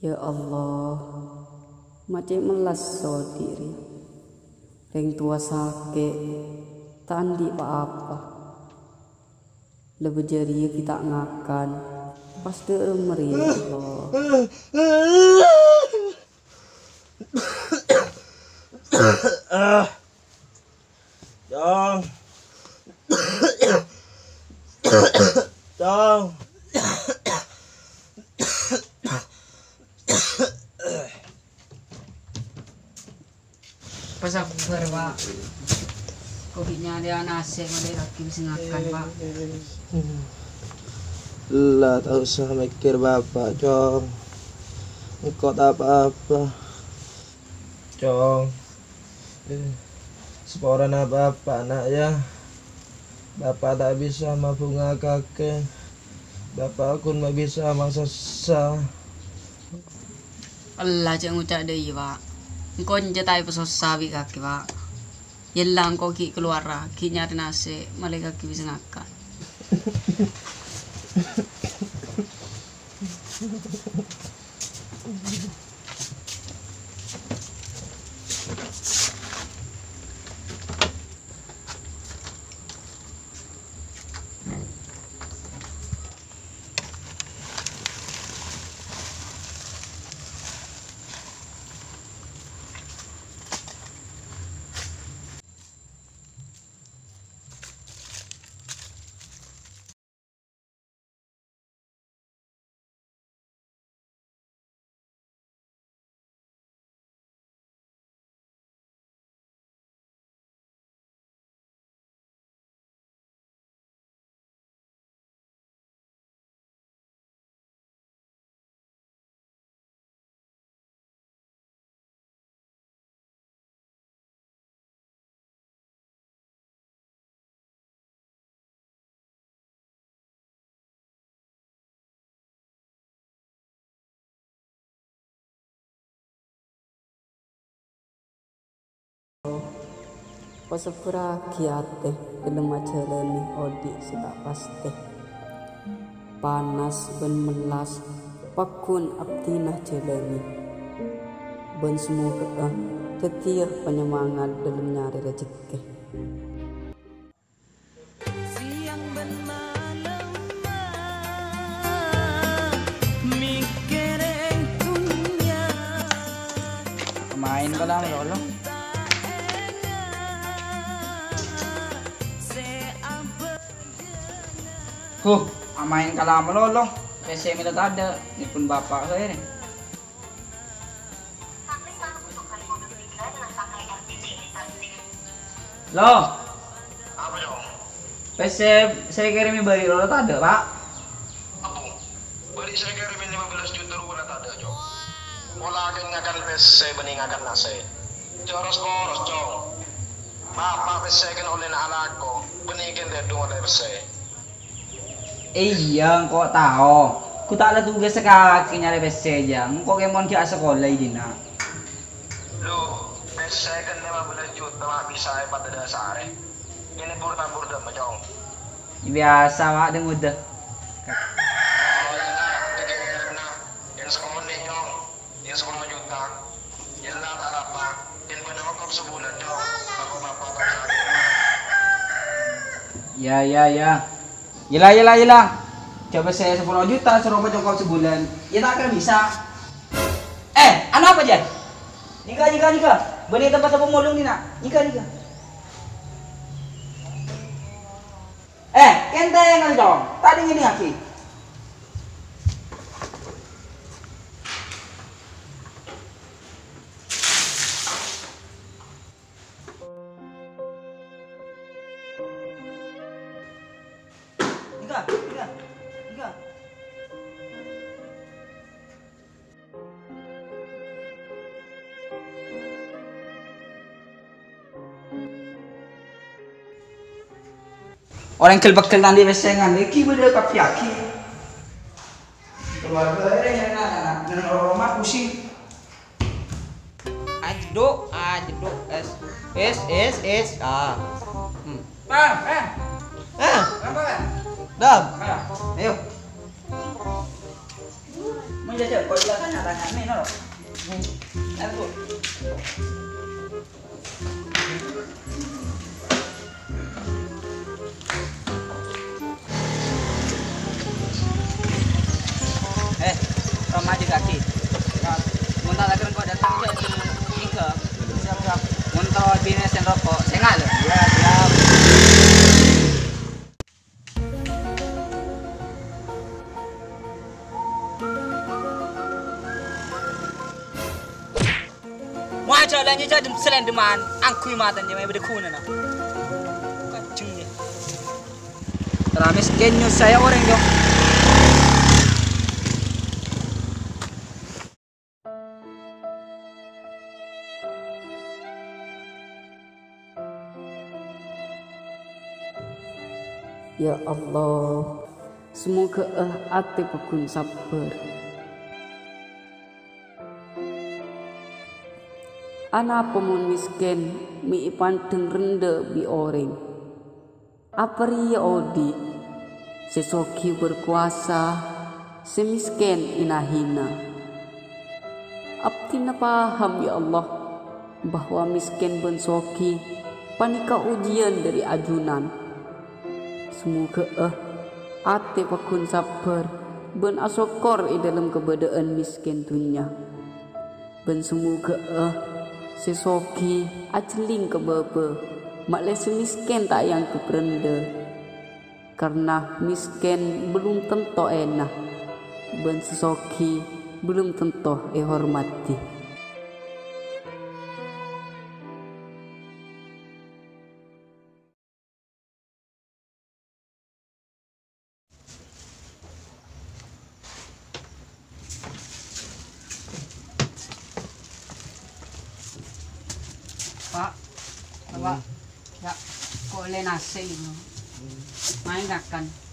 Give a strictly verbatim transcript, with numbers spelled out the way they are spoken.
Ya Allah, ma' cè' mellas sè odi' rèya. Rèng towa sakè', ta' andi' pa-apa. Lebbi jârèya ghi' ta' ngakan, pas dâ' remma rèya, ya Allah. Cong. Cong. Pas aku keluar, Pak. Kok ghi' nyarè nasè', malè kakè bisa ngakan, Pak. La, ta' osa mèkkèr Bapa', Cong. Engko' ta' pa-apa. Cong. Eh, saporana Bapa', na', ya. Bapa' ta' bisa mabhunga kakè. Bapa' ghun ma' bisa masossa. Ella, cè' ngoca' dâ' iyâ, Pak. Engko' enjâ' ta' èpasossa bi' kakè, Pak. Yella engko' ghi' kalowara, ghi' nyarè nasè', malè kakè bisa ngakan. Pasabbhârraghi atè dâlem ajhâlânè odi' sè ta' pastè. Panas bân mellas pagghun abdhina jhâlânè, bân samoghâ'â dhâddhiyâ panyemangat dâlem nyarè rajhekkè. Sèyang bân malem mèkkèrè dhunnya. Maèn ka la, malolo. Huh, amaèn ka la, malolo. Pèssè mèla tadâ', nèpon bapa' saè nè. Lo. Apa, Cong? Pèssè sè èkèrèmè bâli' lo tadâ', Pa'? Apa? Bâli' sè èkèrèmè lèma bellâs juta rowa la tadâ', Cong. Pola kèng ngakan pèssè bânnè ngakan nasè'. Jhâ' ros-poros, Cong. Bapa' pèssè kèng ollèna alako, bânnè kèng tèdung ollè pèssè. Iyâ, engko' tao. Ghu ta' la tugas kakè nyarè pèssè jâ. Engko' kèmon ghi' asakola è dinna'. Lo, pèssè kèng lèma bellâs juta ma' bisa èpadâ dâsarè. Kènè bur-tabur dâmma, Cong. Biyasa, Pa', dâ-ngodâ. Oh, iyâ, èkèrèm, nah. Kèng sakonè', Cong. Iyâ, sapolo juta. Yella ta' arapa. Yèn bâdâ ongkos sabulân, Cong. Tako' bapa' ta' bisa. Iyâ, iyâ, iyâ. Yella, yella, yella. Jhâ' pèssè sapolo juta, soro pacokop sabulân. Iyâ, ta' kèra bisa. Eh, anu apa, Jan? Nèka, nèka, nèka. Bânnè tempat apa molong nèka? Nèka, nèka. Eh, kèntèng, Cong. Tadâ' ngènè, Aki. Nèka, nèka, nèka. Orèng ghel-pegghel ta' andi' pèssè ngandhâ, ghi' bâdâ kabbhi aghi. Keluarga, eh, na', na', na', na', na', roma, pusing. Ajeddhu', ajeddhu', es, es, es, es, ah. Hmm. Bang, Bang. Ah. Bang, Bang. Dam. Bang. Ayo. Mon Cek, cek, kok tanya-tanya ini, no? Aku. Eh, Roma juga, Ki. Mun ta' lakar engko' dâteng, cek, sing tiga. Siap, siap. Mun ta' binè sèn roko', sènga' lho. Iya, siap. Wah, jhâ' la nyèca dem-, selendheman, angghuy matana jhâ' ma' bâdâ ghunana. Kajeng, yâ. Ra mèskèn nyossaè orèng, yâ. Ya Allah, samogâ'â atè paggun sabbhâr. Anapa mon mèskèn mè' èpandhâng rendhâ bi' orèng? Apa rèya odi'? Sè soghi berkuasa, sè mèskèn èna-hina. Abdhina paham, ya Allah, bahwa mèskèn bân soghi panèka ojiyân dâri ajunan. Samogâ'â atè paggun sabbhâr bân asokkor è dhâlem kabâdâ'ân mèskèn dhunnya. Bân samogâ'â sè soghi ajhelling ka bâbâ, ma'lè sè mèskèn ta' èangghep rendhâ. Karna mèskèn belum tanto èna, bân sè soghi belum tanto èhormadhi. Pak, Pak, ya, kok le nasi ini? Main akan.